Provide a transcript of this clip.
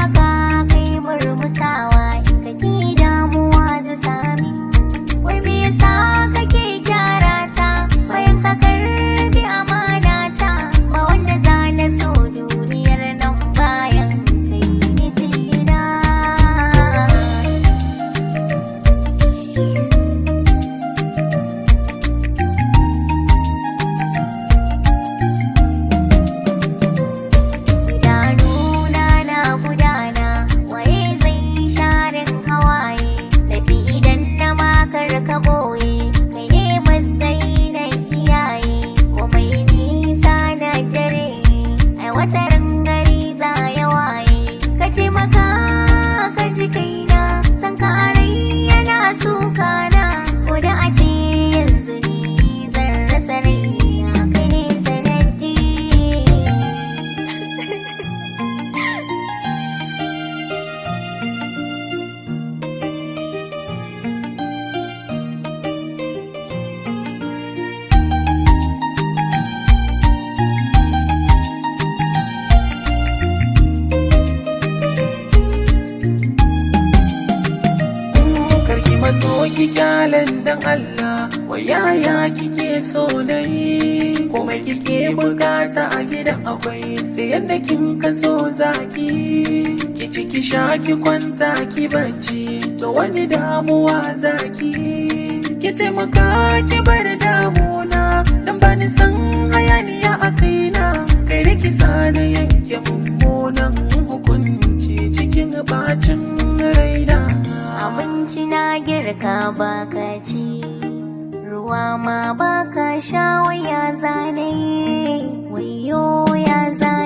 Taimaka kai murmusawa in kake damuwa za sami. Wai me yasa kake gyara ta bayan ka karbi amana ta? Ba wanda za na so duniyar nan bayan kai mijina. Idanuna na gudana, waye zai sharin hawaye? Tafi idan na makar ka ɓoye, kai ne matsayi na iyaye. Komai nisa na dare, ai wataran gari za ya waye. Ka ce maka ka ji kaina, san ka a rai yana sukana. Ko da a ce yanzu ni zan rasa raina, kai ne sanadi. Karki maso ki kyalen dan Allah, wai yaya kike so na yi? Komai kike bukata a gidan akwai, sai yadda kin kaso zaki. Ki ci ki sha ki kwanta ki bacci, to wani damuwa zaki. Ki taimaka ki bar damuna, dan bani san hayaniya a kaina. Kai da ki na yanke mummunan hukunci cikin bacin raina. Abinci na girka baka ci, ruwa ma baka sha, waya zane, wayo ya zane.